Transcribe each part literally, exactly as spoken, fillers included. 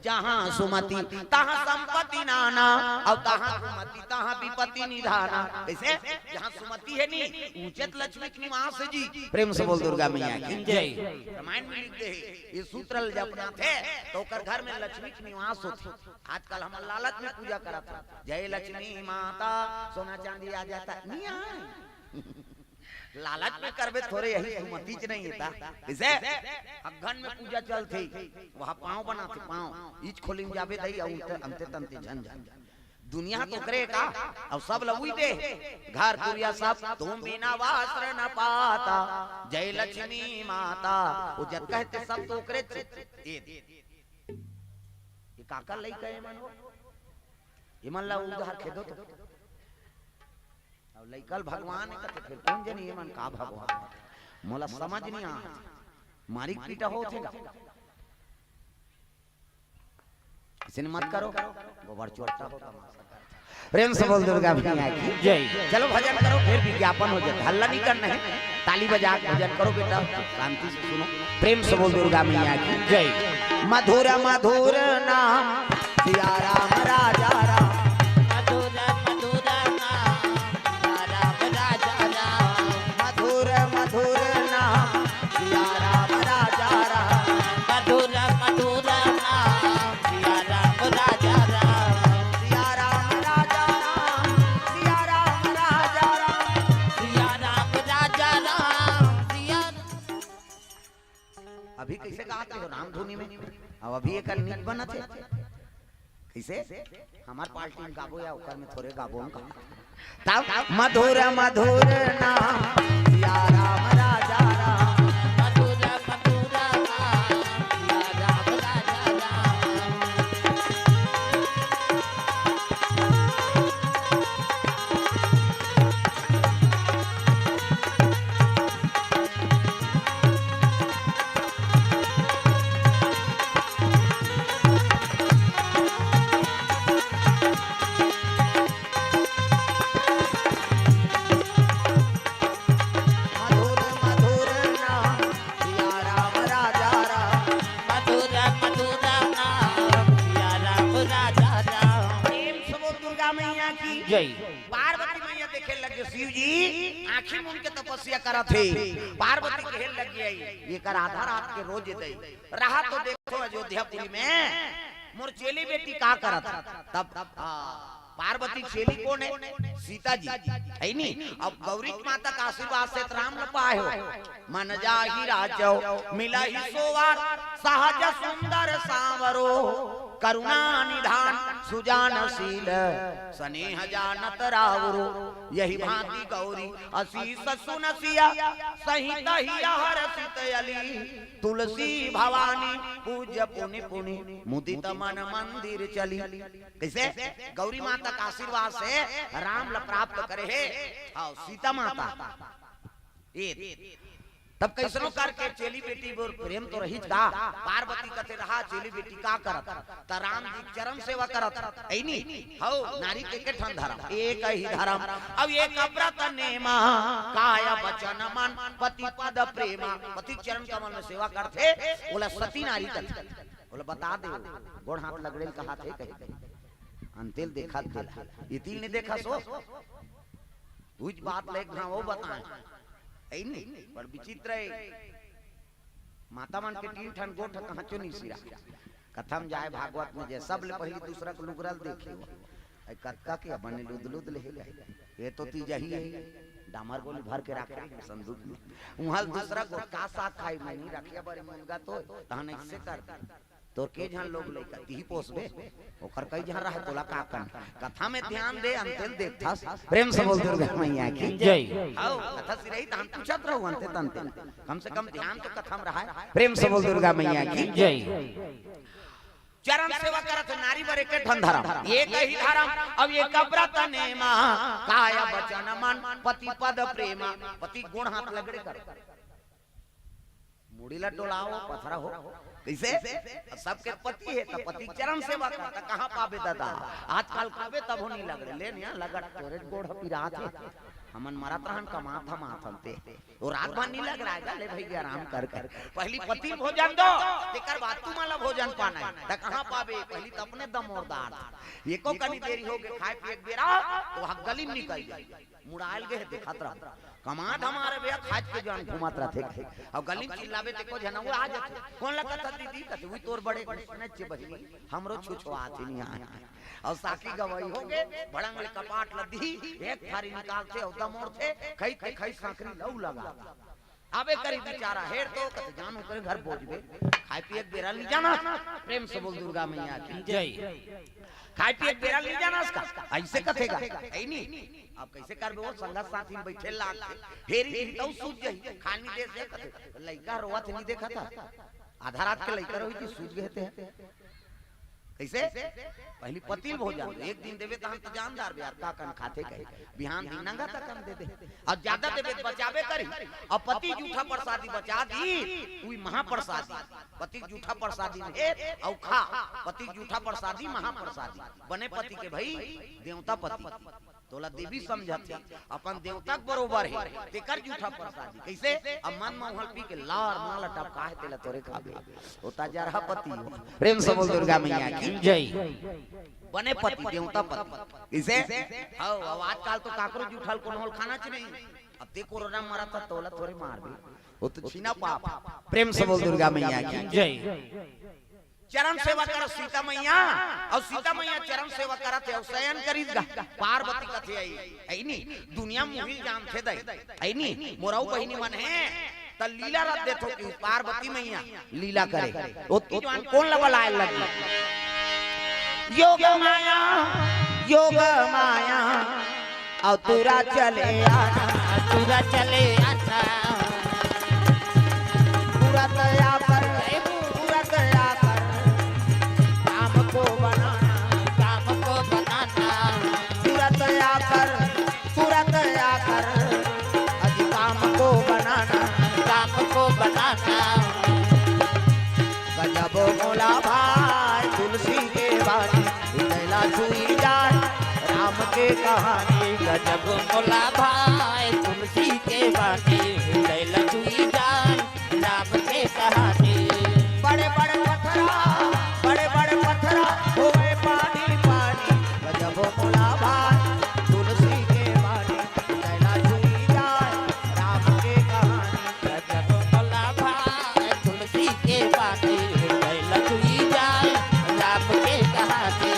जहाँ सुमति तहाँ संपत्ति नाना, अउ तहाँ कुमति तहाँ विपत्ति निधाना। कइसे? जहाँ सुमति हे नी, उहें लक्ष्मी के निवास हे जी। प्रेम से बोल दुर्गा मैया की जय। रामायण में लिख दे हे, ये सूत्र ल जपना थे त ओकर घर में लक्ष्मी के निवास होथे। आजकल हम लालच में पूजा करत हन, जय लक्ष्मी माता, सोना चांदी आ जाता, नइ आय। लालच में करबे थोरे, यही सुमति च नइ हे ता। कइसे? अगहन में पूजा चलथे, वहाँ पाँव बनाथे, पाँव। इच खोली में जाबे दई, अउ अंते, अंते तंते झन झन। दुनिया तो करे का, अब सब ल उही दे। घर कुरिया सब, तुम बिना वस्त्र न पाता, जय लक्ष्मी माता। वो जतका हे ते सब तो ओकरे च-, ए, ये काकर लइका हे मन वो? ये मन ला उधार खेदो तो। अब लइका ल भगवान हे कथे, फिर कोन जनी ये मन का भगवान? मोला समझ नइ आत। मारी पीटा होथे गा। अइसे मत करो, गोबर चोट्टा हो तमाशा। प्रेम से बोल दुर्गा मैया की जय। चलो भजन करो, फिर विज्ञापन हो जाए, हल्ला नइ करना हे। ताली बजा के भजन करो बेटा, शांति से सुनो। प्रेम से बोल दुर्गा मैया की जय। मधुर मधुर नाम सिया राम राजा राम। मधुर मधुर नाम सिया राम राजा राम। मधुर मधुर नाम सिया राम राजा राम। मधुर मधुर नाम सिया राम राजा राम। सिया राम राजा राम, सिया राम राजा राम। सिया राम राजा राम, सिया अभी कइसे गात हो रामधुनी में? अब अभी एकर नीक बनत हे। कइसे? हमर पार्टी में गाबो या ओकर में थोरे गाबो हम कहा। तब मधुर मधुर नाम सिया राम राजा राम। मधुर मधुर नाम सिया राम राजा राम। मधुर मधुर नाम सिया राम राजा राम। मधुर मधुर नाम सिया राम राजा राम। प्रेम से बोल दुर्गा मैया की जय। पार्वती मैया देखे लगे शिव जी आँखी मूंद के तपस्या करत हे। पार्वती कहे लगे, एकर आधा रात के रोज दे रहा तो देखो अयोध्यापुरी में मोर चेली बेटी का करत। तब, आ, पार्वती चेली कोन हे? सीता जी, हे नी? अब गौरी माता का आशीर्वाद से त राम ल पाए हो। मन जाहि राजव मिलहि सोवर, सहज सुंदर सांवरो। करुणा निधान सुजान शील, स्नेह जानत रावरो। यहि भांति गौरी असीस सुन सिया, सहित हिया हरषित अली। तुलसी भवानी पूज्य पुनि पुनि, मुदित मन मंदिर चली। कइसे? गौरी माता का आशीर्वाद से राम ल प्राप्त करे हे। हाँ, सीता माता। ए, तब कइसनो करके चेली बेटी बर प्रेम तो रहिच गा। पार्वती कथे रहा, चेली बेटी का करत? त राम जी चरण सेवा करत। हे नी? हौ, नारी के के ठन धरम, एक ही धरम। अब एक व्रत नेमा, काय वचन मन, पति पद प्रेमा। पति चरण कमल में सेवा करथे, ओला सती नारी कथे। ओला बता दे, गोड़ हाथ लगड़े ल कहाथे कहि दे। अंते ल देखा तेला। ये तिल नइ देखा सो। उहिच बात ल एक घांव अउ बताएं। हे नी? बड़ विचित्र हे। माता मन के तीन ठन गोठ कहांचो नइ सिरा। कथा म जाए, भागवत में जाए, सबले पहिली दूसरा के लुगरा ल देखे हो। अई कतका के बने लुद लुद ले हे। ये तो तीजा ही हे। डामर गोली भर के राखे हे संदूक में। उहां ल दूसरा गोठ का साग खाई में नइ रखिया बरे मुनगा तो, तहन अइसे कर दे। तोर के झन लोग लइका, तिही पोसबे? ओकर कई झन रहे, तोला का करना? कथा में ध्यान दे, अंते ल देखथस। प्रेम से बोल दुर्गा मैया की जय। हौ, कथा सिरही तहन पूछत रहू अंते तंते। कम से कम ध्यान तो कथा में रहे। प्रेम से बोल दुर्गा मैया की जय। चरण सेवा करत नारी बर एक ठन धरम, एक ही धरम, अब एक व्रत नेमा, काय वचन मन, पति पद प्रेमा, पति गोड़ हाथ लगड़े कर। मुड़ी ला टोलाओ, पथरा हो। कइसे? अब सबके पति हे, त पति चरण सेवा कर, त कहाँ पाबे दादा? आजकल कहबे तभो नइ लगड़े, ले निया लगड़ तोरे गोड़ ह पिरात हे। हमन मरत रहन, कमात हम आथन ते। वो रात भर नहीं लग रहा है, ले भाई, आराम कर कर। पहली पति भोजन दो, तेकर बाद तुमन ला भोजन पाना है। त कहाँ पाबे? पहली त अपने दमोरदार। एको कनी देरी हो गए, खाए पिए के बेरा, तो वहाँ गली में निकल जाए। मुड़ायल गए, देखत रहो। कमात हमारे भैया, खाज के जान घूमत रहते। अब गली में चिल्लाबे, ते को झन वो आ जाते। कौन लगत है दीदी? कहते, "वही तोर बड़े कुछ नच बहिनी, हमरो छुछुआत ही नहीं आए।" अउ साखी गवाही हो गे, भड़ंग ले कपाट ल दिही, एक थारी निकालथे अउ दमोरथे, खई ते खई सांकरी लऊ लगा। अबे करी बिचारा, हेर तो कते जान ओकरे घर बोझबे, खाए पिए के बेरा ली जाना। प्रेम से बोल दुर्गा मैया की। जय। खाए पिए के बेरा ली जाना इसका, ऐसे कथेगा, ऐ नी। अब कैसे करबे, वो संगत साथी में बैठे लाग, हेरी ही तऊ सूझ जाही, खानी दे से कथे, लइका रोवत नहीं देखा था, आधा रात के लइका रोई थी, सूझ गए थे। कैसे? पहली पति भोजन, एक दिन देवे त हम तो जानदार बे, अतका कन खाथे कहे, बिहान दिन नंगा तक कन दे दे। अउ ज्यादा देवे त बचाबे करी। अउ पति जूठा प्रसादी बचा दी, उही महाप्रसादी। पति जूठा प्रसादी में हे, अउ खा, पति जूठा प्रसादी महाप्रसादी। बने पति के भई, देवता पति। तोला देवी समझत हे, अपन देवता के बरोबर हे, तेकर जूठा प्रसादी। कैसे? अब मन म उहल पी के लार माल टपका हे, तेला तोरे खाबे। ओ त जरहा पति हो। प्रेम से बोल दुर्गा मैया की। जय। बने पति, देवता पति। कैसे? हौ, अब आजकल तो काकरो जूठा ल कोनो ल खाना च नहीं। अब ते कोरोना मरत ह, तोला थोरे मारबे। वो तो छीना पाप। प्रेम से बोल दुर्गा मैया की। जय। चरण सेवा करत सीता मैया, अउ सीता मैया चरण सेवा करत हे, अउ सयन करिस गा। पार्वती कथे आई, ऐ नी, दुनिया मुहिल जानथे दई, ऐ नी, मोरऊ बहिनी मन हे, त लीला रच देथो कि पार्वती मैया लीला करे। ओतकी जवान कोन ल बलाए लगी? योग माया, योग माया, अउ तुरा चले आना, तुरा चले आना। पूरा दया कर, पूरा दया कर, काम को बनाना, काम को बनाना। पूरा दया कर, पूरा दया कर, अजी काम को बनाना, काम को बनाना। गजब मोला भाई तुलसी के बानी, हृदय ला छुई जाए राम के कहानी। गजब मोला भाई तुलसी के बानी, हृदय ला छुई जाए राम के कहानी। बड़े बड़े पथरा, बड़े बड़े पथरा होवे पानी पानी। गजब मोला भाई तुलसी के बानी, हृदय ला छुई जाए राम के कहानी। गजब मोला भाई तुलसी के बानी, हृदय ला छुई जाए राम के कहानी।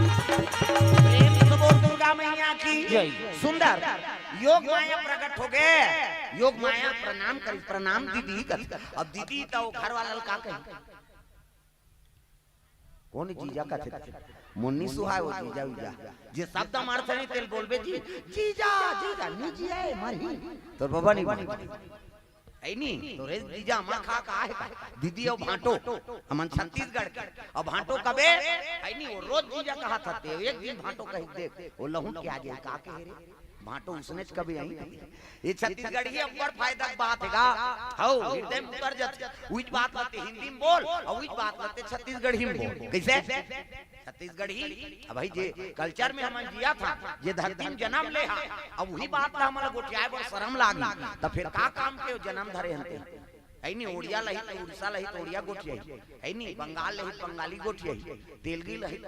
प्रेम से बोल दुर्गा मैया की। जय। सुंदर योग माया प्रकट हो गए। योग माया प्रणाम करी, प्रणाम दीदी कर। अब दीदी तो घर वाला ल का कही? कोन जीजा कथे? मुन्नी सुहाय वो जीजा उजा। जे शब्द मारथे नहीं तेल बोलबे जी, जीजा, जीजा, नी जिया ए, मरही। तोर बाबा नहीं बनी। ऐ नी, तोरे जीजा मा खा का हे का? दीदी अउ भांटो, हमन छत्तीसगढ़ के। अउ भांटो कबे? ऐ नी, वो रोज जीजा कहा था ते, एक दिन भांटो कही देख, वो लहू के आ जाए, का कहे रे? भांटो उसने च कभी आई। ये छत्तीसगढ़ी अब्बड़ फायदा के बात हे गा। हौ, हृदय में उतर जाथे। उहिच बात ल ते हिंदी में बोल, अउ उहिच बात ल ते छत्तीसगढ़ी में बोल। कैसे? छत्तीसगढ़ी, अब भाई जे culture में हमन जिया था, जे धरती में जन्म ले हा, अब उही बात ला हमन ला गोठियाए बर शरम लागी, त फिर का काम के जन्म धरे हन ते? है नी, ओड़िया लही त उड़ीसा लही त ओड़िया गोठियाही, है नी, बंगाल लही त बंगाली गोठियाही, तेलगी लही त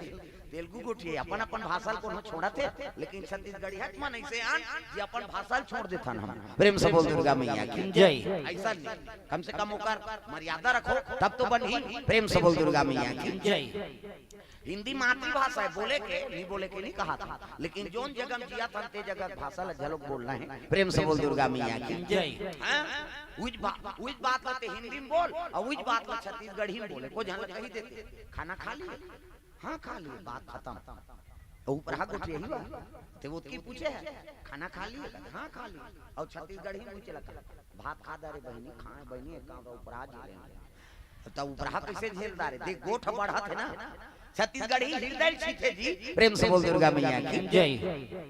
तेलगू गोठियाही, अपन अपन भाषा ल कोनो छोड़त हे, लेकिन छत्तीसगढ़िया मन ऐसे आन जे अपन भाषा ल छोड़ देथन हम। प्रेम से बोल दुर्गा मैया की। जय। ऐसा नहीं, कम से कम ओकर मर्यादा रखो, तब तो बनही। प्रेम से बोल दुर्गा मैया की। जय। हिंदी मातृभाषा है, बोले के, नहीं बोले के नहीं कहा था, लेकिन जोन जगह में जिया था, ते जगह भाषा ला झलक बोलना है। प्रेम से बोल दुर्गा मैया की। जय। हाँ? उज बा-, उज बात ला ते हिंदी में बोल, अउ उज बात ला छत्तीसगढ़ी में बोले, को झन ला कही देते, "खाना खा लिए?" "हाँ, खा लिए।" बात खतम। अउ उपरा गोठियाही बा, ते ओतकी पूछे हे, "खाना खा लिए?" "हाँ, खा लिए।" अउ छत्तीसगढ़ी में पूछे लगा, "भात खा डारे बहिनी?" "खाए बहिनी, एक काम उपरा जी लेंगे।" त उपरा कैसे झेल डारे? देख, गोठ बढ़त हे ना, छत्तीसगढ़ी हृदय छीथे जी। प्रेम से बोल दुर्गा मैया की। जय।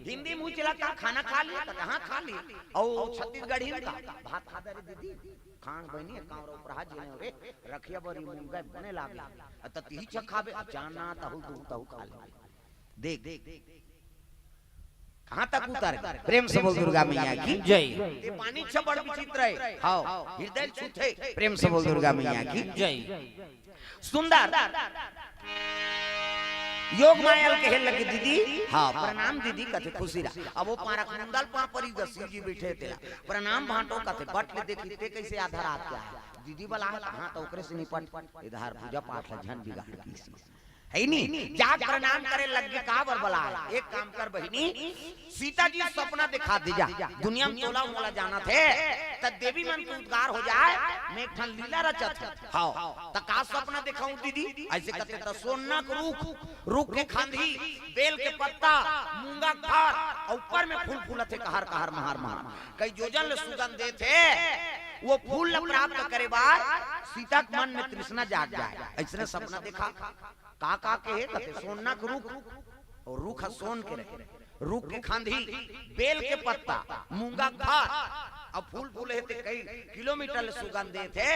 हिंदी मुँह चला का खाना खा लिया? तो कहाँ खा लिया? और छत्तीसगढ़ी में का भात खा दे रे दीदी, खान बनी है, कांवरा उपरा जी ने रे, रखिया बरी मुंगा बने लागे। अ त तिही छ खाबे, जाना तहु तहु तहु खा ले। देख, देख, कहाँ तक उतर गए? प्रेम से बोल दुर्गा मैया की। जय। ये पानी छ बड़ विचित्र है। हाँ, हृदय छूथे। प्रेम से बोल दुर्गा मैया की। जय। सुंदर। योग माया ल कहे लगे, "दीदी।" "हाँ, प्रणाम दीदी," कथे, "खुशी रहा।" अब वो पारक मुंदल पा परी ग, शिव जी बैठे तेला, "प्रणाम भांटो," कथे, बट ले देखी ते कैसे आधा रात के आए। दीदी बला है, हाँ, तो ओकरे से निपट, इधर पूजा पाठ ला झन बिगाड़ की। है नी, जाके प्रणाम करे लग गे, का बर बलाय? एक काम कर बहिनी, सीता जी सपना दिखा दे जा, दुनिया में तोला मोला जाना थे, त देवी मन के उद्गार हो जाए, मैं एक ठन लीला रचत हूँ। हाँ, त का सपना दिखाऊं दीदी? ऐसे कहते त सोना के रूख, रूख के खांधी, बेल के पत्ता, मूंगा के फर, और ऊपर में फूल फूलत हे, कहर कहर महार महार, कई जोजन ले सुगंध देत हे। वो फूल ला प्राप्त करे बार सीता के मन में तृष्णा जाग जाए, ऐसने सपना देखा। का का के हे कथे, सोना के रूख, और रूख ह सोन के रहे, रूख के खांधी, बेल के पत्ता, मूंगा के फर, अब फूल फूले हे ते कई किलोमीटर ले सुगंध देत हे,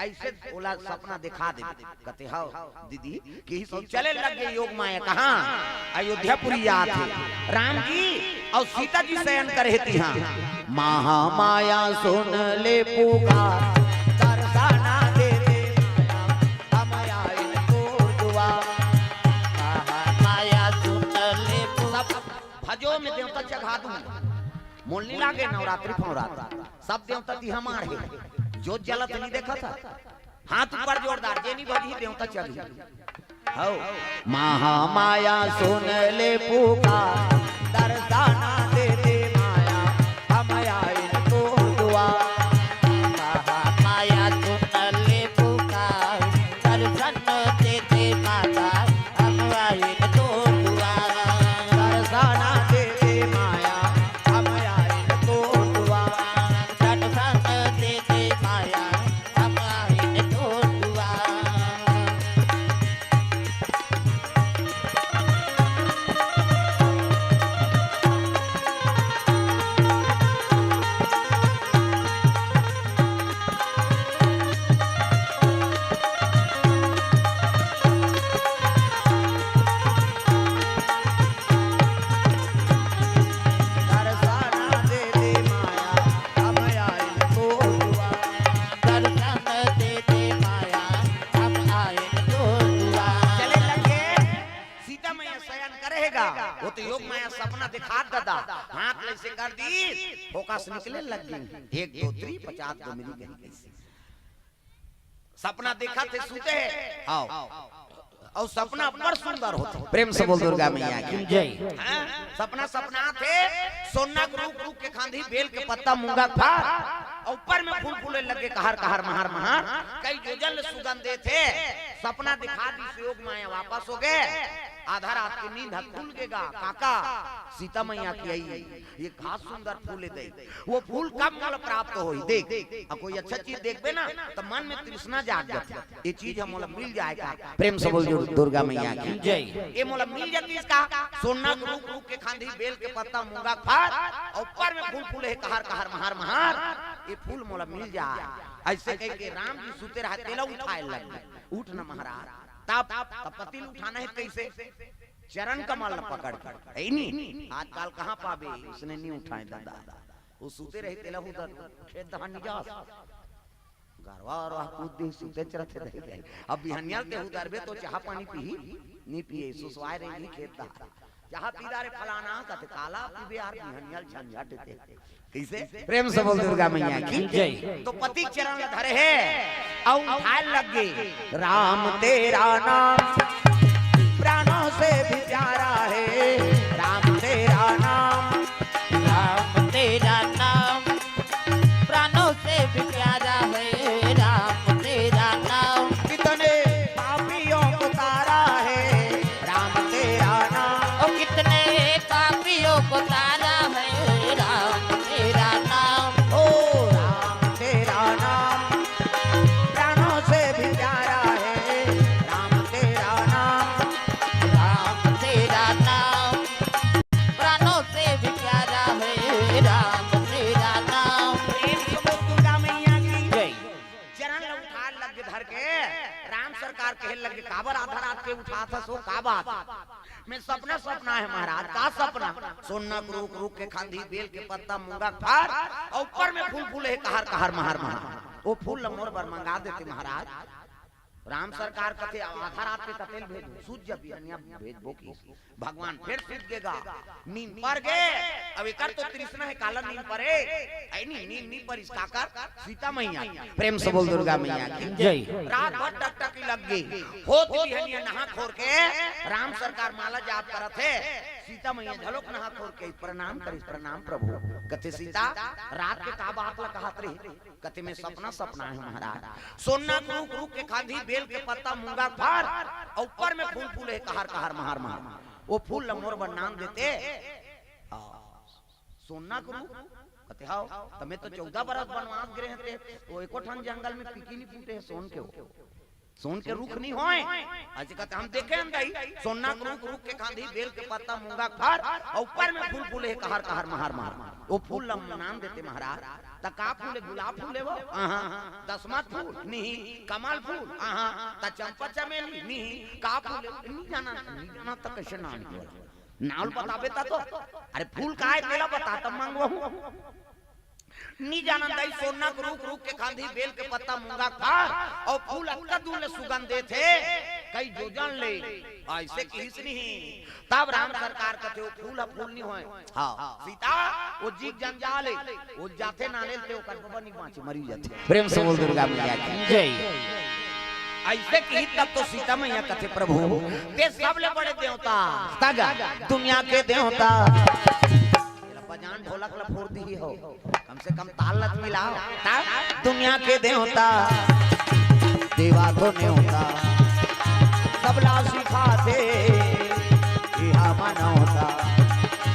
ऐसे ओला सपना दिखा दे। कथे, "हव दीदी, कि सब चले लग गे योग माया।" कहाँ? अयोध्यापुरी जात हे। राम जी और सीता जी शयन करे हे तिहाँ। "महामाया सुन ले पुकार, दर्शना दे दे माया, हम आइन तोर दुआर।" महामाया सुन ले पुकार। भजो में देवता चघा दूँ। मोल नी लागे नवरात्रि फवरात्रि। सब देवता तिहाँ माढ़े। जोत जलत नी देखत ह। हाथ ऊपर जोरदार, जे नी भजही देवता चघही। हौ। महामाया सुन ले पुकार, दर्शना दे दे माया, हम आइन तोर दुआर। महामाया सुन ले पुकार, दर्शन दे दे माता, हम आइन तोर दुआर। दर्शना दे दे माया, हम आइन तोर दुआर। दर्शन दे दे माया, हम आइन तोर दुआर। दर्शना दे दे माया, हम आइन तोर दुआर। दर्शन दे दे माया, हम आइन तोर दुआर। चले लगे, सीता मैया शयन करे हे गा, वो तो योग माया सपना दिखात ददा, हाथ ले से कर दी, फोकस निकले लग गे, एक दो तीन पचास दो मिली गई। सपना देखत हे, सुते हे। आओ। अउ सपना बड़ सुंदर होथे। प्रेम से बोल दुर्गा मैया की। जय। हाँ? सपना, सपना थे, सोना के रूख, रूख के खांधी, बेल के पत्ता, मूंगा के फर, अउ ऊपर में फूल फूले लगे, कहर, कहर, महार, महार, कई जोजन ले सुगंध देथे। सपना दिखा दिस योग माया वापस हो गे। आधा रात के नींद ह खुल गे गा। काका, सीता मैया के आई। ये का सुंदर फूल हे दे, वो फूल कब मोला प्राप्त होही? देख, अब कोई अच्छा चीज देखबे ना, त मन में तृष्णा जाग जाथे, ये चीज ह मोला मिल जाए का। प्रेम से बोल दुर-, दुर्गा मैया की। जय। ये मोला मिल जातिस का, सोना के रूख, रूख के खांधी, बेल के पत्ता, मूंगा के फर, अउ ऊपर में फूल फूले हे, कहर, कहर, महार, महार, ये फूल मोला मिल जाए। ऐसे कह के राम जी सुते रहे, तेला उठाए लग गे, "उठ न महाराज।" तब, तब पति ल उठाना हे कैसे? चरण कमल ल पकड़ के, हे नी? आजकल कहाँ पाबे, उसने नी उठाए ददा। वो सुते रहे, तेला उधर खेत धान नी जास। गरवा अरवा कूद दे, सुते चरत हे दे। अब बिहनिया ल ते उधरबे तो चाह पानी पीही, नी पिए, सुसवाए रही खेत धान। चाह पी डारे फलाना, कथे, "काला पीबे यार, बिहनिया ल झंझट हे ते।" कैसे? प्रेम से बोल दुर्गा मैया की। जय। तो पति चरण ल धरे हे, अउ उठाए लग गे, "राम तेरा नाम प्राणों से भी प्यारा है, राम तेरा नाम।" राम तेरा नाम प्राणों से भी प्यारा है, राम तेरा नाम। कितने पापियों को तारा है, राम तेरा नाम। ओ कितने पापियों को तारा है, राम तेरा नाम। ओ राम तेरा नाम प्राणों से भी प्यारा है, राम तेरा नाम। सरकार कहे लगे, "काबर आधा रात के उठात हस हो, का बात?" "मैं सपना, सपना हे महाराज।" "का सपना?" "सोन्ना के रूख, रूख के खांधी, बेल के पत्ता, मूंगा के फर, अउ ऊपर में फूल फूले हे, कहर, कहर, महर, महर। ओ फूल ल मोर बर मंगा देते महाराज।" राम सरकार कथे, "आधा रात के कतेल भेजहूं?" "सूत जा, बिहनिया भेजबो," कहिस। भगवान फेर सूत गे गा, नींद पर गे। अब एकर तो तृष्णा हे, काला नींद परे? अइ नी, नींद नी परिस, काकर? सीता मैया। प्रेम से बोल दुर्गा मैया की जय। रात भर टकटकी लग गे। होत बिहनिया नहा खोर के राम सरकार माला जाप करत हे। सीता मैया घलोक नहा खोर के प्रणाम करिस, "प्रणाम प्रभु।" कथे, "सीता, रात के का बात ला कहत रही?" कथे, "मैं सपना, सपना हे महाराज। सोन्ना के रूख, रूख के खांधी, बेल के पत्ता, मूंगा के फर, अउ ऊपर में फूल फूले हे, कहर, कहर, महर, महर। ओ फूल ल मोर बर नान देते।" आ, "सोन्ना के रूख?" कथे, "हव।" "त मैं तो चौदह बरस बनवास गे रहेंव ते, ओ एको ठन जंगल में पीकी नी फूटे हे सोन के, ओ सोन के रूख नी होय?" अइसे कथे, "हम देखे हन दाई, सोन्ना के रूख, रूख के खांधी, बेल के पत्ता, मूंगा के फर, अउ ऊपर में फूल फूले हे, कहर, कहर, महर, महर। ओ फूल ल नान देते महाराज।" "त का फूल हे? गुलाब फूल हे वो?" "आहा।" "दसमत फूल?" "नहीं।" "कमल फूल?" "आहा।" "त चंपा चमेली?" "नहीं।" "का फूल हे?" "नी जानन।" "नी जानन त कइसे नान हे?" "नाव ल बताबे त तो।" "अरे फूल का हे तेला बता, तब मंगवाहूं।" "नी जानन दाई, सोन्ना के रूख, रूख के खांधी, बेल के पत्ता, मूंगा के फर, अउ फूल अतका दूर ले सुगंध देथे, कई जोजन ले।" अइसे कहिस नहीं। तब राम सरकार कथे, "ओ फूल ह फूल नी होय।" हव। "सीता, ओ जीव जंजाल हे, ओ जाथे नाने ल ते ओकर बबा नी बांचे, मरी जाथे।" प्रेम से बोल दुर्गा मैया की जय। अइसे कही तब तो सीता मैया कथे, "प्रभु, ते सबले बड़े देवता, तगा दुनिया के देवता।" एला बजान ढोलक ला फोर दिही हो, कम से कम ताल ल त मिलाव। ता दुनिया के देवता, देवा तो नेवता, सबला सिखाथे इहा मनौता,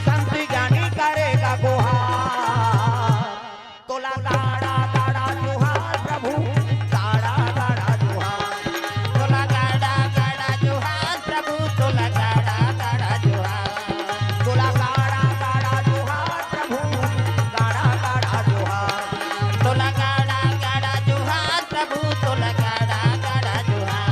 संत ज्ञानी करे गा गोहार। तोला गाड़ा गाड़ा जोहार प्रभु, गाड़ा गाड़ा जोहार। तोला गाड़ा गाड़ा जोहार प्रभु, तोला गाड़ा गाड़ा जोहार। तोला गाड़ा गाड़ा जोहार प्रभु, गाड़ा गाड़ा जोहार। तोला गाड़ा गाड़ा जोहार प्रभु, तोला गाड़ा गाड़ा जोहार।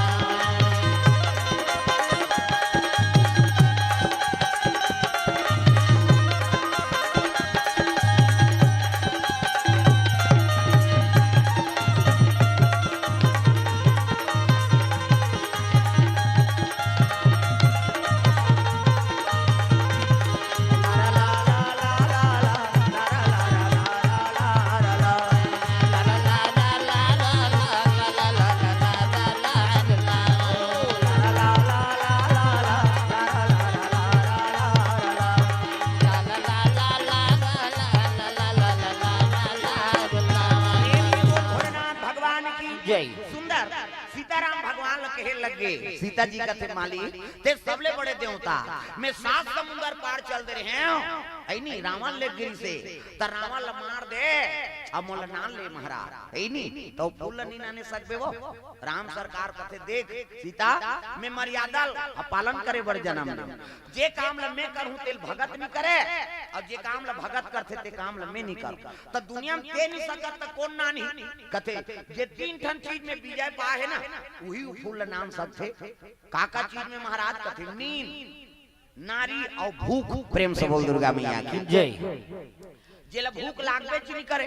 प्रेम से बोल भोलेनाथ भगवान की जय। सुंदर सीताराम भगवान ल कहे लगे। सीता जी कथे, "मालिक, ते सबले बड़े देवता, मैं सात समुंदर पार चल दे रहेंव, अइ नी, रावण ले गिरी से, त रावण ल मार दे, अब मोला नान ले महाराज, अइ नी, त फूल ल नी नाने सकबे वो।" राम सरकार कथे, "देख सीता, मैं मर्यादा ल पालन करे बर जनम ले, जे काम ल मैं करहूं तेल भगत नी करे, अउ जे काम ल भगत करथे ते काम ल मैं नी करहूं। त दुनिया म ते नी सकत त कोन नानही?" कथे, "जे तीन ठन चीज में विजय पाए हे ना, उही फूल ल नान सकथे।" "का का चीज में महाराज?" कथे, "नींद, नारी अउ भूख।" प्रेम से बोल दुर्गा मैया की जय। जेला भूख लागबेच नी करे,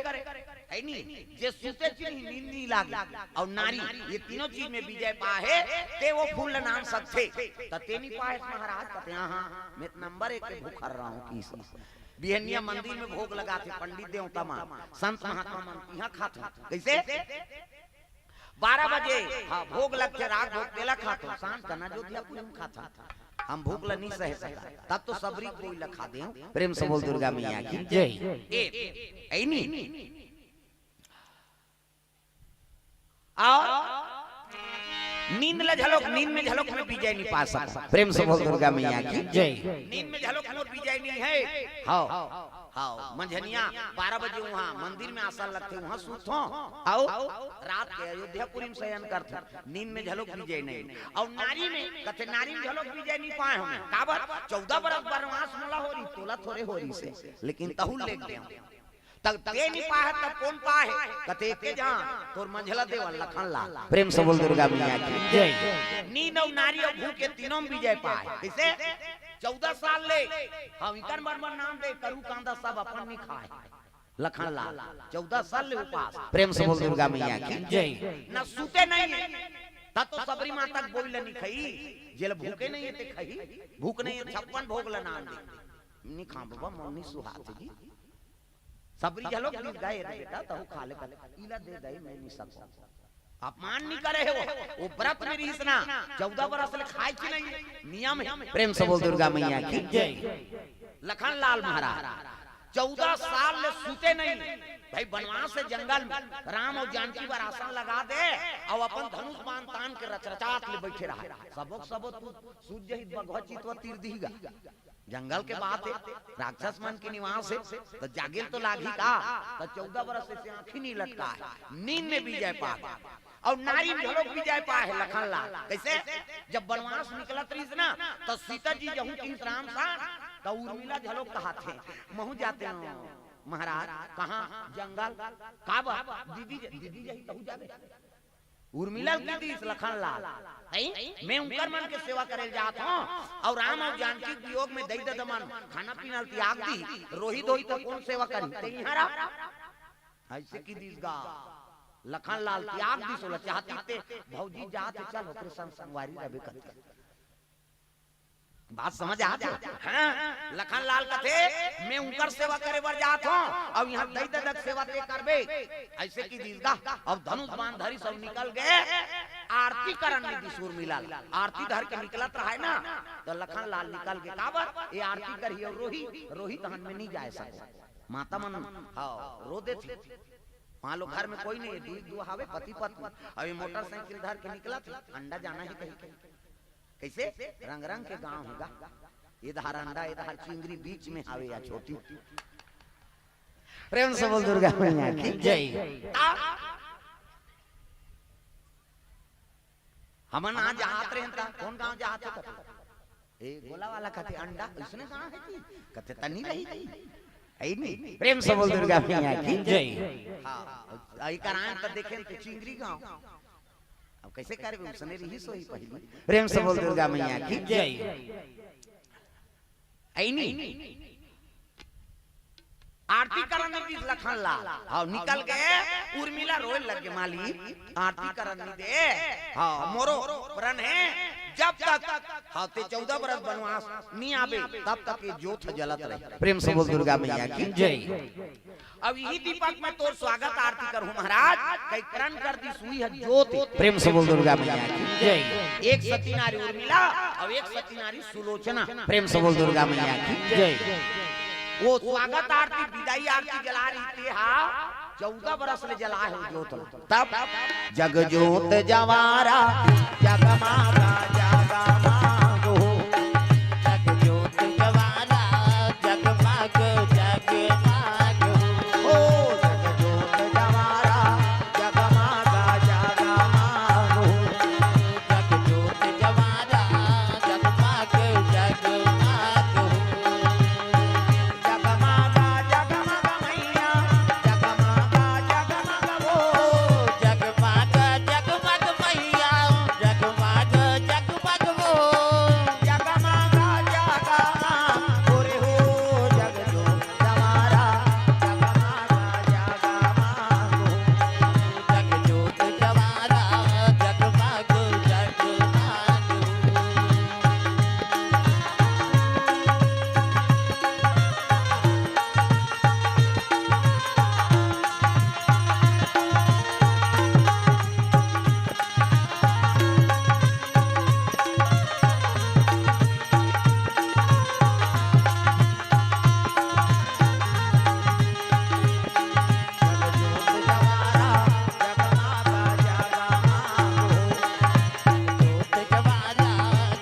अइ नी, जे सुते च नी, नींद नी लागे, अउ नारी, ये तीनों चीज में विजय पाए हे, ते वो फूल ल नान सकथे। त ते नी पाए महाराज? कथे, "हां, हां, मैं त नंबर एक के भूखा रहूं," कहिस। बिहनिया मंदिर में भोग लगाथे पंडित देवता मन, संत महात्मा मन, इहां खाथन। कइसे? बारह बजे, हां, भोग लगथे, राग भोग, तेला खाथन, सांझ कन अयोध्यापुरी म खाथन। हम भूख ल नी सहे सकन, तब तो सबरी कोई ल खा देंव। प्रेम से बोल दुर्गा मैया की जय। ए, अइ नी? अउ नींद ल घलोक, नींद में घलोक मैं विजय नी पा सकंव। प्रेम से बोल दुर्गा मैया की जय। नींद में घलोक मोर विजय नी हे। हव, हव, मंझनिया बारह बजे उहां मंदिर में आसन लगथे, उहां सुतथंव। अउ रात के अयोध्यापुरी म सयन करथंव। नींद में घलोक विजय नहीं। अउ नारी में कथे, नारी में घलोक विजय नी पाए हों मैं। काबर? चौदह बरस बनवास मोला हो रहिस, तोला थोरे हो रहिसे, लेकिन तहू ल लेग देंव। तब ते नइ पाहे, तब कोन पाहे? कथे एके जहाँ, तोर मंझला देवर लखन लाल। प्रेम से बोल दुर्गा मैया की। जय। नींद अउ नारी अउ भूख, ये तीनों म विजय पाहे। कइसे? चौदह साल ले, हाँ, इकर मन मन नाम दे, करू कांदा सब अपन नइ खाए। लखन लाल, चौदह साल ले उपास। प्रेम से बोल दुर्गा मैया की। जय। न सूते नइ हे, त तो सबरी माता के बोई ल नइ खई, जेला भूखे नइ हे ते खई, भूख नइ हे, छप्पन भोग ल नाम दे। नइ खा बाबा, मोर नइ सुहात जी। सबरी घलोक दिस गा, "ए रे बेटा, तहू खा ले, इला दे दई, मैं नइ सकूं।" अपमान नइ करे हे वो, वो व्रत में रिहिस ना, चौदह बरस ले खाए के नइ, नियम हे। प्रेम से बोल दुर्गा मैया की। जय। लखन लाल महाराज चौदह साल ले सूते नइ, भाई बनवास से जंगल में राम अउ जानकी बर आसन लगा दे, अउ अपन धनुष बाण तान के रचरचात ले बइठे रहा। सबो के सबो तू सूत जही त बघवा चितवा तीर दिही गा। जंगल के बात हे, राक्षस मन के निवास हे, त जागे ल तो लागही का? त चौदह बरस से आँखी नइ लटकाए, नींद में विजय पागे। अउ नारी घलोक विजय पाहे लखन लाल। कइसे? जब बनवास निकलत रहिस ना, त सीता जी जहूँ किहिस राम सा, त उर्मिला घलोक कहाथे, "महूँ जातेंव महाराज।" "कहाँ?" "जंगल।" "काबर?" "दीदी ज-, दीदी जही तहूँ जाबे।" उर्मिला ल कि दिस लखन लाल, "हई, मैं उंकर मन के सेवा करे ल जात हंव, अउ राम अउ जानकी के वियोग में दई ददा मन खाना पीना ल तियाग दिही, रोही धोही त कोन सेवा करही? ते इहाँ रह।" अइसे कि दिस गा, लखन लाल तियाग दिस ओला, चाहतिस ते भौजी जात हे, चल ओकरे संग संगवारी रहिबे कथे। बात समझ आत हे? हाँ, लखन लाल कथे, "मैं उंकर सेवा करे बर जात हंव, अउ इहाँ दई ददा के सेवा ते करबे।" अइसे कि दिस गा, अब धनुष बाण धरिस अउ निकल गे। आरती करन नइ दिस उर्मिला ल। आरती धर के निकलत रहय ना, त लखन लाल निकल गे। काबर? ए आरती करही अउ रोही, रोही तहन मैं नइ जाय सकंव। माता मन, हाँ, रो देथे। मान लो घर में कोई नइ हे, दुई दू हावे पति पत्नी, अउ ए मोटरसाइकिल धर के निकलत हे, अंडा जाना हे कहिके। कइसे? रंग रंग के गांव हे गा। ए धार अंडा, ए धार चिंगरी, बीच में हावे या छोटी। प्रेम से बोल दुर्गा मैया की। जय। आ, हमन आज जात रहेन त, कोन गांव जात हे कथे? ए, गोला वाला कथे, "अंडा, अइसने गांव हे जी?" कथे, "त नइ रही जी।" अइ नइ? प्रेम से बोल दुर्गा मैया की। जय। हाँ, अइ कराएन त देखेन त चिंगरी गांव। अब कइसे करबे, उसने रहिस होही पहिली। प्रेम से बोल दुर्गा मैया की। जय। अइ नइ? आरती करन नइ दिस लखन लाल। हाँ, निकल गे, उर्मिला रोय लग गे, "मालिक, आरती करन नइ दे।" हाँ, "मोरो प्रण हे, जब तक, हाँ, ते चौदह बरस बनवास नइ आबे, तब तक ए जोत जलत रही।" प्रेम से बोल दुर्गा मैया की। जय। अब इही दीपक में तोर स्वागत आरती करहूं महाराज, कहि प्रण कर दिस उही ह जोत। प्रेम से बोल दुर्गा मैया की। जय। एक सती नारी उर्मिला, अउ एक सती नारी सुलोचना। प्रेम से बोल दुर्गा मैया की। जय। वो स्वागत आरती, बिदाई आरती जला रहिथे, हाँ, चौदह बरस ले जलाए हे जोत ल। तब जग जोत जवारा जगमागा जगमाग हो। जग जोत जवारा जगमाग जगमाग हो। ओ जग जोत जवारा जगमागा जगमाग हो। जग जोत जवारा जगमाग जगमाग हो। जगमागा जगमग मैया, जगमागा जगमग हो। जगमागा जगमग मैया, जगमागा जगमग हो। जगमागा जगमग हो रे हो, जग जोत जवारा, जगमागा जगमग हो। जग जोत जवारा,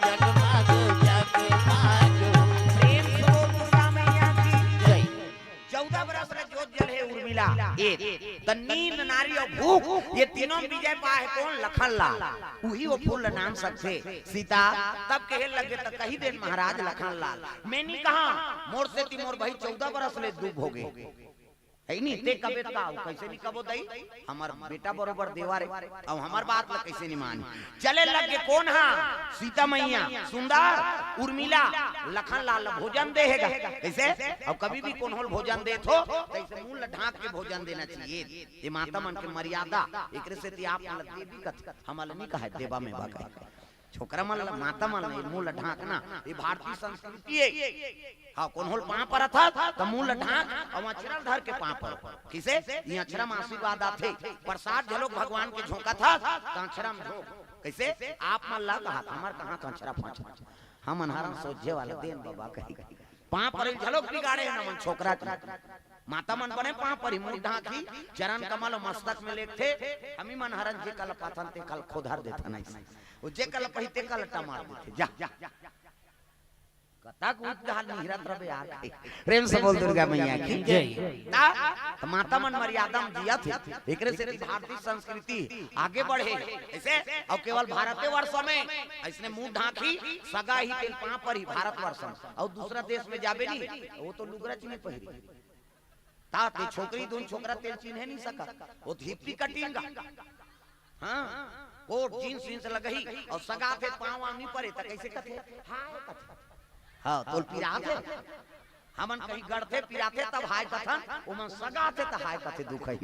जगमागा जगमग हो। प्रेम से बोल दुर्गा मैया की जय। चौदह बरस ले जोत जले हे उर्मिला। ए, त नींद, नारी अउ भूख, ये तीनों म विजय पाए हे कोन? लखन लाल। उही वो फूल ल नाम सकथे। सीता तब कहे लगे त कहि देन महाराज लखन लाल, मैं नइ कहंव, मोर सेती मोर भाई चौदह बरस ले दुख भोगे। है नी, ते कबे का, कइसे नी कबो दई, हमर बेटा बरोबर देवर हे, अउ हमर बात ला कइसे नी मानी। चले लग गे कोन हा? सीता मैया, सुंदर, उर्मिला, लखन लाल ला भोजन दे हे गा। कइसे? अउ कभी भी कोनो ल भोजन देथो, त अइसे मुंह ला ढांक के भोजन देना चाहिए। ये माता मन के मर्यादा, एकरे सेती आप मन ला देवी कथे, हमन ला नी कहे, देवा में बा कहे। छोकरा मन ला, माता मन ला, ये मुंह ला ढांकना, ये भारतीय संस्कृति हे। हाँ, कोनो ल पांव परत हस, त मुंह ला ढांक, अउ अचरा ल धर के पांव पर। कइसे? ये अचरा में आशीर्वाद आथे। प्रसाद घलोक भगवान के झोंकत हस, त अचरा में झोंक। कइसे? आप मन ला कहत, हमर कहाँ त अचरा फांचत। हमन हरन सोझे वाला देन बाबा कही। पांव परे ल घलोक बिगाड़े हे न मन छोकरा के। माता मन बने पांव परही, मुंह ढांकही, चरण कमल अउ मस्तक में लेगथे। हमी मन हरन जे कल पाथन ते कल खोधर देथन अइसे। ओ जे कल पही ते कल टमार देथे। जा। कतक उजगाल निहरत रबे यार। प्रेम से बोल दुर्गा मैया की जय। ता, त माता मन मर्यादा में जियत हे। एकरे सेती भारतीय संस्कृति आगे बढ़े हे। अइसे, अउ केवल भारते वर्ष में अइसने मुंह ढांकही, सगा ही तेल पांव परही भारत वर्ष में। अउ दूसरा देश में जाबे नी, वो तो लुगरा च नी पहिरी। ता ते छोकरी धुन छोकरा तेल चिन्हे नी सकत। वो तो हिप्पी कटिंग गा। हाँ, कोट, जींस वींस लगही, अउ सगा थे पांव वांव नी परे, त कइसे कथे? हाय कथे। हाँ, तोल पिराथे। हमन कहीं गड़थे पिराथे तब हाय कथन, ओमन सगा थे त हाय कथे दुखही।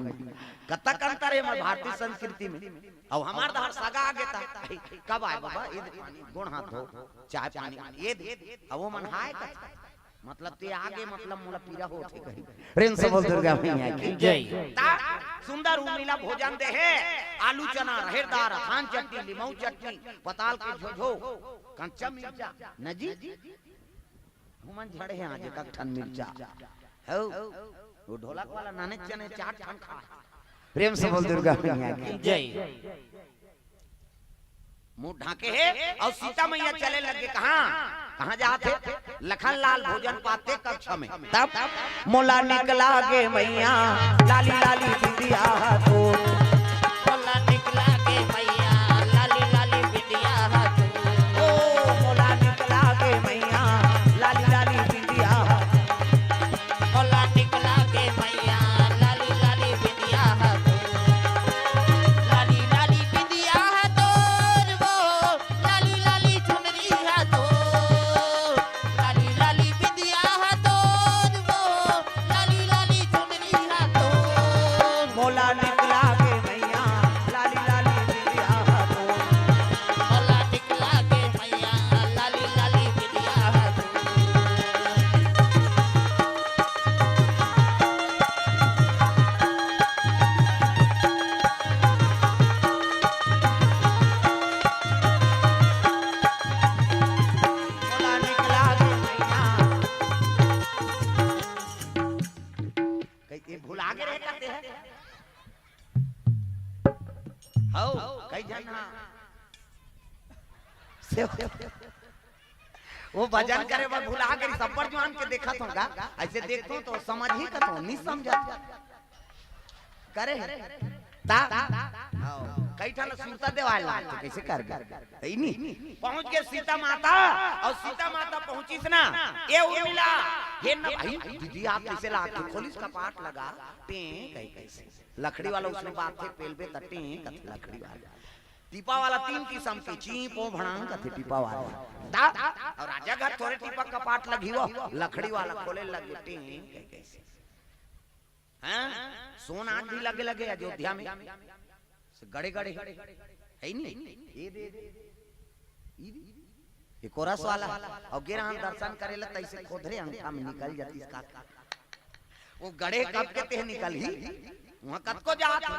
कतक अंतर हे हमर भारतीय संस्कृति में। अउ हमर डहर सगा आगे त, "कब आए बाबा? ये दे पानी, गोड़ हाथ धो, चाय पानी, ये दे।" अउ ओमन हाय कथे। मतलब ते आगे, मतलब मोला पीरा होत हे कही। प्रेम से बोल दुर्गा मैया की जय। ता सुंदर उर्मिला भोजन दे हे, आलू चना, रहेर दार, अथान चटनी, लिमऊ चटनी, पताल के झोझो, कंचा मिर्चा, न जी? हुमन झड़े हे आज एक ठन मिर्चा। हौ, वो ढोलक वाला नाने चने चार ठन खा। प्रेम से बोल दुर्गा मैया की जय। मुंह ढांके हे अउ सीता मैया चले लगे। कहाँ, कहाँ जात हे? लखन लाल भोजन पाते कक्ष में। तब मोला निकला गे मैया, लाली लाली बिंदिया तो। मोला निकला गे मैया, लाली लाली बिंदिया तो। ओ मोला निकला गे मैया, लाली लाली बिंदिया। मोला निकला गे मैया, लाली लाली बिंदिया तो। लाली लाली बिंदिया तोर वो, लाली लाली चुनरी हा तोर। लाली लाली बिंदिया हा तोर वो, लाली लाली चुनरी हा तोर। मोला निकला गे मैया, लाली लाली बिंदिया हा तोर। मोला निकला गे मैया, लाली लाली बिंदिया हा तोर। मोला निकला गे मैया। कई, ये भुला गे रहे कहते हैं। हौ, कई झन हा। से वो भजन करे बर भुला गे, सब्बर जुआन के देखत हों गा। अइसे देखत हों त समझही कथों, नी समझत। करे हे। ता? हौ। कई ठन सुरता देवाय लागथे, कइसे करबे? हे नी? पहुंच गे सीता माता, अउ सीता माता पहुंचिस ना, ए उर्मिला, हे न भाई, दीदी आप कइसे लागथे? खोलिस कपाट लगा, टें, कही कइसे। लकड़ी वाला उसने बात थे, पेलबे त टें, कथे लकड़ी वाला। टीपा वाला तीन किसम के, चीं, पों, भड़ांग कथे टीपा वाला। ता? अउ राजा घर थोरे टीपा कपाट लगही वो, लकड़ी वाला खोले लगे, टें, कही कइसे। हाँ? सोन आज भी लगे लगे अयोध्या में। से गड़े गड़े। हे नी? ये दे, ये दे। ये कोरस वाला। अउ गे रहन दर्शन करे ला तइसे खोधरे अंगठा में निकल जातिस का। वो गड़े कब के तेह निकलही? वहाँ कतको जात हे।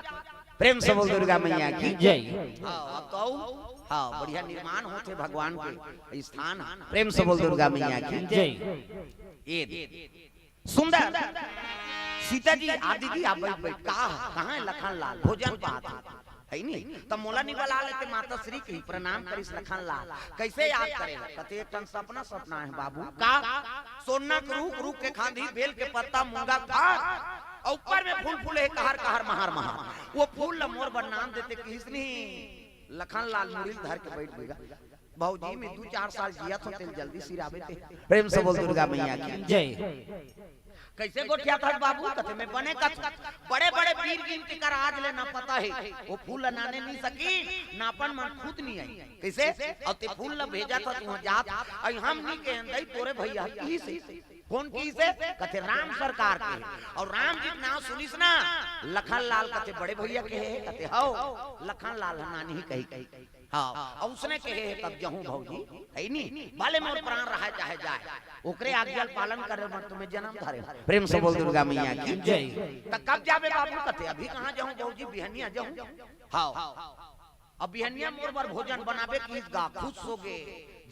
प्रेम से बोल दुर्गा मैया की जय। हाँ, अब तो, हाँ, बढ़िया निर्माण होथे भगवान के स्थान। प्रेम से बोल दुर्गा मैया की जय। ये दे। सुंदर। सीता जी, आ दीदी, आप बैठ, बैठ। का, कहाँ हे लखन लाल? भोजन पात हे। हे नी? त मोला नी बला लेते, माता श्री कही, प्रणाम करिस लखन लाल। कइसे याद करे? कथे, "एक ठन सपना, सपना हे बाबू।" का? सोना के रूख, रूख के खांधी, बेल के पत्ता, मूंगा के फार, अउ ऊपर में फूल फूले हे, कहर, कहर, महार, महार। वो फूल ल मोर बर नाम देते, किहिस नी, लखन लाल मुड़ी ल धर के बैठ गे गा। भौजी में दू चार साल जियत हों, तेल जल्दी सिराबे ते। प्रेम से बोल दुर्गा मैया की जय। कइसे गोठियाथस बाबू? कथे, मैं बने कथंव। बड़े-बड़े बीर गिन के कर आज ले न पता हे। ओ फूल ल नाने नइ सकिन, नापन म खुद नइ आइस। कइसे? अउ तें फूल ल भेजथस, तुहूं जाथस, अउ हम नइ केहेन दई, तोरे भइया किहिस हे। कोन किहिस हे? कथे, राम सरकार केहे। अउ राम जी के नांव सुनिस न, लखन लाल कथे, बड़े भइया केहे? कथे, हव, लखन लाल ह नानही कहिके। हव, अउ उसने केहे हे तब जहूं भौजी, हइ नी? भले मोर प्राण रहय चाहे जाय, ओकरे आज्ञा ल पालन करे बर तो मैं जनम धरेंव। प्रेम से बोल दुर्गा मैया की जय। त कब जाबे बाबू? कथे, अभी कहां जहूं भौजी, बिहनिया जहूं। हव, अब बिहनिया मोर बर भोजन बनाबे किहिस गा, खुश होगे।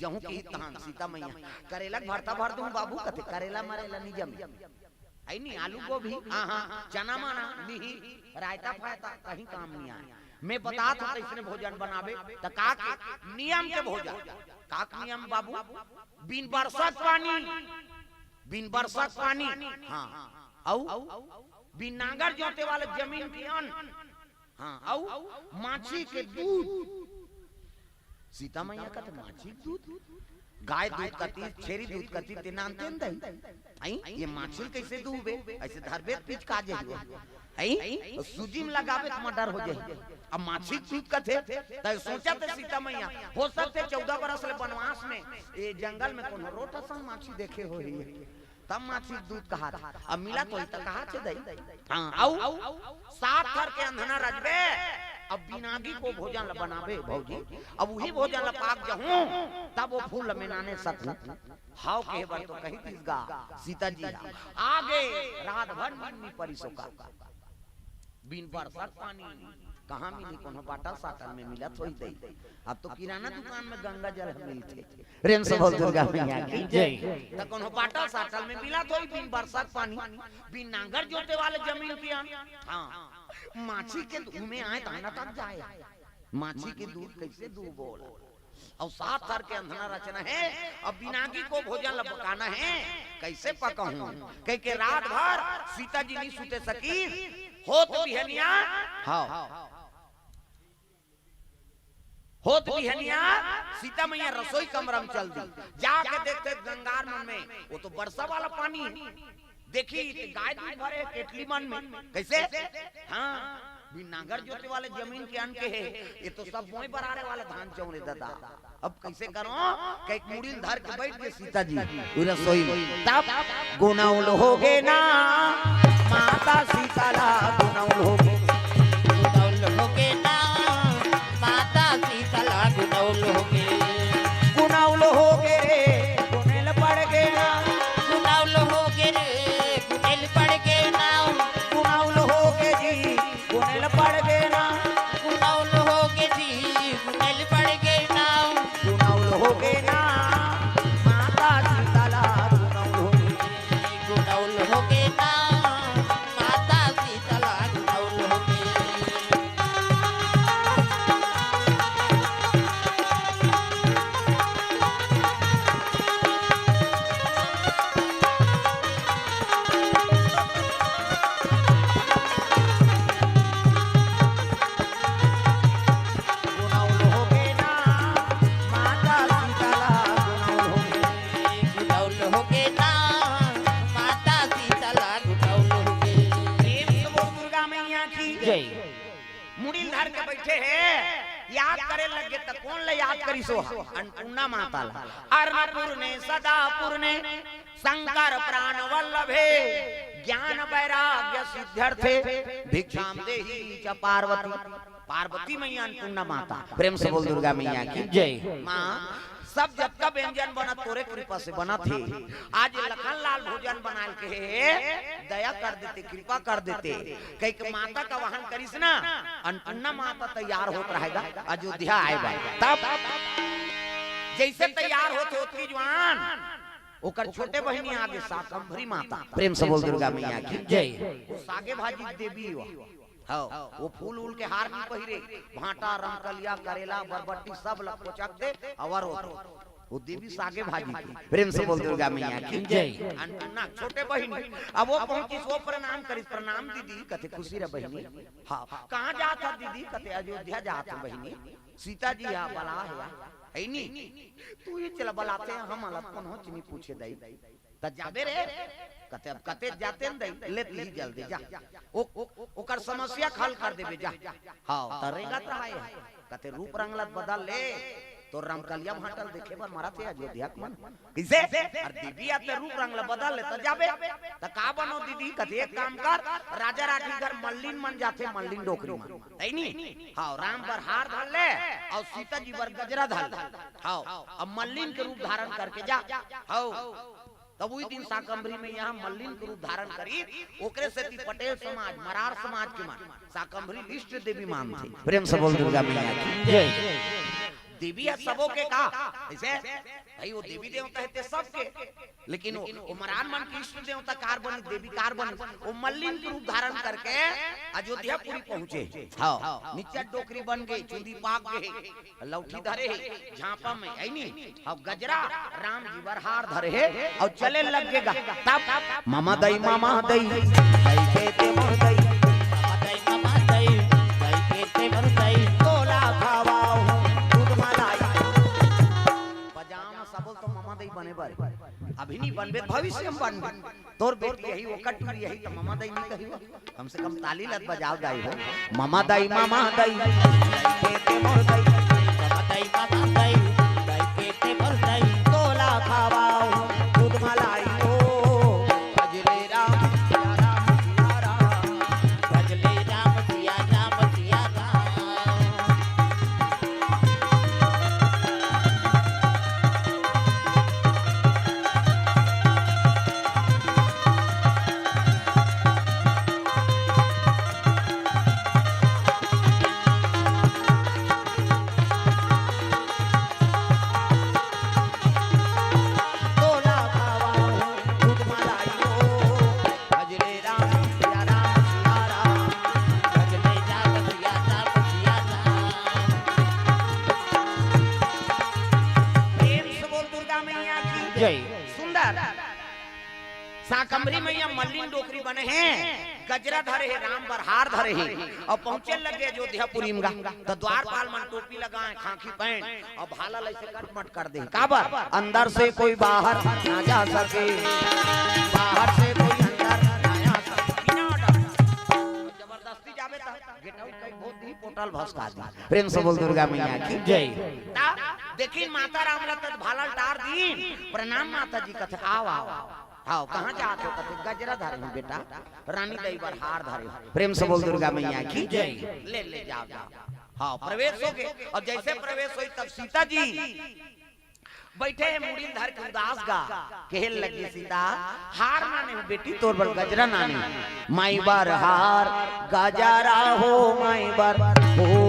जहूं किहिस तहां सीता मैया, करेला के भरता भर दूं बाबू? कथे, करेला मरेला नइ जमे। हइ नी, आलू गोभी, हां, हां, चना मना, मिही, रायता फायता, कहीं काम नइ आय। मैं बताथंव तइसने भोजन बनाबे, त का के नियम के भोजन। का के नियम बाबू? बिन बरसा के पानी, बिन बरसा के पानी, हां, अउ बिन नांगर जोते वाला जमीन के अन्न, हां, अउ माछी के दूध। सीता मैया कथे, माछी के दूध? गाय दूध कती, छेरी दूध कती, तें नानतेन दई। अई, ये माछी ल कइसे दूहबे? अइसे धरबे त पिचका जही। अई, सूजी म लगाबे त मर्डर हो जही। अब माछी के दूध कथे, त सोचथे सीता मैया, हो सकथे चौदह बरस ले बनवास में, ए जंगल में कोनो रोट असन माछी देखे होही। तब माछी के दूध कहाथे। अब मिलत होही त कहाथे दई। हां, अउ सात थर के अंधना रचबे, अब बिन आगी के भोजन ल बनाबे भौजी, अब उही भोजन ल पा के जहूं, तब ओ फूल ल मैं नाने सकहूं। हव केहे बर तो कहि दिस गा सीता जी ह। आगे रात भर नींद नइ परिस ओकर। बिन बरसा के पानी कहां मिलही? कोनो बाटल साटल में मिलत होही दई। अब तो किराना दुकान में गंगा जल मिलथे। प्रेम से बोल दुर्गा मैया की जय। त कोनो बाटल साटल में मिलत होही बिन बरसा के पानी, बिन नांगर जोते वाले जमीन के अन्न। हां, माछी के दूध में आय त न तक जाय। माछी के दूध कइसे दूहबो ओला? अउ सात थर के अंधना रचना हे, अब बिन आगी के भोजन ल पकाना हे, कइसे पकाहूं? कहिके रात भर सीता जी नइ सुते सकिस, होत बिहनिया, हव, होत बिहनिया सीता मैया रसोई कमरा म चल दिस। जाके देखथे गंगार मन में, ओ तो बरसा वाला पानी हे। देखिस त गाय दूध भरे हे केटली मन में। कइसे? हां, बिन नांगर जोते वाले जमीन के अन्न केहे, ये तो सब मोंय बरारे वाला धान चाउर ए ददा। अब कइसे करंव? कहिके मुड़ी ल धर के बइठ गे सीता जी ओ रसोई म। तब गुनउल होगे ना, माता सीता ला गुनउल होगे। गुनउल होगे ना, माता सीता ला गुनउल होगे। गुनउल होगे रे, गुनेल पड़ गे ना। गुनउल होगे रे, गुनेल पड़ गे ना। गुनउल होगे जी, गुनेल पड़ गे ना। गुनउल होगे जी, गुनेल पड़ गे ना। गुनउल होगे ना, माता सीता ला गुनउल होगे। गुनउल होगे ना, माता सीता ला गुनउल होगे। गुनउल होगे ना, माता सीता ला गुनउल होगे। गुनउल होगे ना, माता सीता ला गुनउल होगे। प्रेम से बोल दुर्गा मैया की जय। मुड़ी ल धर के बइठे हे, याद करे लगे त कोन ल याद करिस ओ ह? अन्नपूर्णा माता ला। अन्नपूर्णे सदापूर्णे शंकर प्राण वल्लभे, ज्ञान वैराग्य सिद्ध्यर्थे भिक्षाम देही च पार्वती। पार्वती मैया अन्नपूर्णा माता। प्रेम से बोल दुर्गा मैया की जय। मां, सब जतका व्यंजन बनत तोरे कृपा से बनत हे। आज लखन लाल भोजन बनाय ल केहे, दया कर देते, कृपा कर देते। कहिके माता के आवाहन करिस ना, अन्नपूर्णा माता तैयार होत रहय गा अयोध्या आय बर। तब जइसे तैयार होत हे ओतकी जुवार ओकर छोटे बहिनी आगे, शाकंभरी माता। प्रेम से बोल दुर्गा मैया की जय। ओ सागे भाजी के देवी ओ। हव, ओ फूल उल के हार नइ पहिरे, भांटा, रमकलिया, करेला, बरबट्टी सब ल कोचक दे, अवर होत हे। ओ देवी सागे भाजी के। प्रेम से बोल दुर्गा मैया की जय। अन्नपूर्णा छोटे बहिनी। अब ओ पहुंचिस, ओ प्रणाम करिस, प्रणाम दीदी, कथे खुशी रह बहिनी। हव, कहां जात हस दीदी? कथे अयोध्या जात हंव बहिनी। सीता जी ह बलाय हे, हइ नी? तुही चल बलाते, हमला कोनोच नइ पूछे दई। त जाबे रे। कथे, "अब कते जाते न दई, ले तिही जल्दी जा।" ओ, ओ, ओकर समस्या के हल कर देबे, जा। हाँ, त रेंगत रहा हे। कथे, "रूप रंग ल बदल ले, तोर रमकलिया भांटा ल देखे बर मरत हे अयोध्या के मन।" कइसे? अरे देवी, अब ते रूप रंग ल बदल ले, त जाबे। त का बनो दीदी? कथे, "एक काम कर, राजा राठी घर मल्लिन मन जाथे, मल्लिन डोकरी मन।" तइनी? हाँ, राम बर हार धर ले, अउ सीता जी बर गजरा धर ले। हाँ, अब मल्लिन के रूप धारण करके जा। हाँ, तब उही दिन शाकंभरी मइया मल्लिन के रूप धारण करी, ओकरे सेती पटेल समाज, मरार समाज के मन शाकंभरी ल इष्ट देवी मानथे। प्रेम से बोल दुर्गा मैया की जय। देवी ह सबो के का? अइसे? भाई, वो देवी देवता हे ते सबके, लेकिन वो, वो मरार मन के इष्ट देवता काबर बनी, देवी काबर बनी, वो मल्लिन के रूप धारण करके अयोध्यापुरी पहुंचे। हाँ, निच्चट डोकरी बन गे, चुंदी पाक गे हे, लौठी धरे हे झांपा में, अइनी, अउ गजरा, राम जी बर हार धरे हे, अउ चले लग गे गा। तब, "ममा दई, ममा दई, दई के ते मोर दई, ममा दई, ममा दई, दई के ते मोर दई, तोला खवाओ, दूध मलाई।" बजाओ ना, सबो ल तो ममा दई बने बर। अभी नहीं बनबे, भविष्य में बनबे। तोर बेटी यही, ओकर टूरी यही, त ममा दई नहीं कही। कम से कम ताली ल त बजाव दाई हो। ममा दई, ममा दई, दई के ते मोर दई, ममा दई, ममा दई, दई के ते मोर दई, तोला खवाओ, दूध मलाई हो। भजले राम, सिया राम, सिया राम, भजले राम, सिया राम, सिया राम। प्रेम से बोल दुर्गा मैया की जय। सुंदर। शाकंभरी मइया मल्लिन डोकरी बने हे, गजरा धरे हे, राम बर हार धरे हे, अउ पहुंचे लगे अयोध्यापुरी म गा, त द्वारपाल मन टोपी लगाए, खांखी पहन, अउ भाला ल अइसे कटमट कर दे। काबर? अंदर से कोई बाहर ना जा सके, बाहर से कोई अंदर ना आ सके। बिना order। जबरदस्ती जाबे त गेट आउट कई बहुत ही पोटल भसका दी। प्रेम से बोल दुर्गा मैया की जय। ता देखिन माता राम ल त भाला ल टार दीन। "प्रणाम माता जी।" कथे, "आओ, आओ, आओ।" "आओ, कहाँ जात हो?" कथे, "गजरा धरे हूँ बेटा, रानी दई बर हार धरे हूँ।" प्रेम से बोल दुर्गा मैया की जय। "ले, ले, जाओ, जाओ।" हाँ, प्रवेश हो गे। अउ जइसे प्रवेश होइस तब सीता जी बइठे हे मुड़ी ल धर के उदास गा, कहे लगे सीता, "हार नाने हूँ बेटी, तोर बर गजरा नाने हूँ।" "माई बर हार गजरा हो, माई बर फूल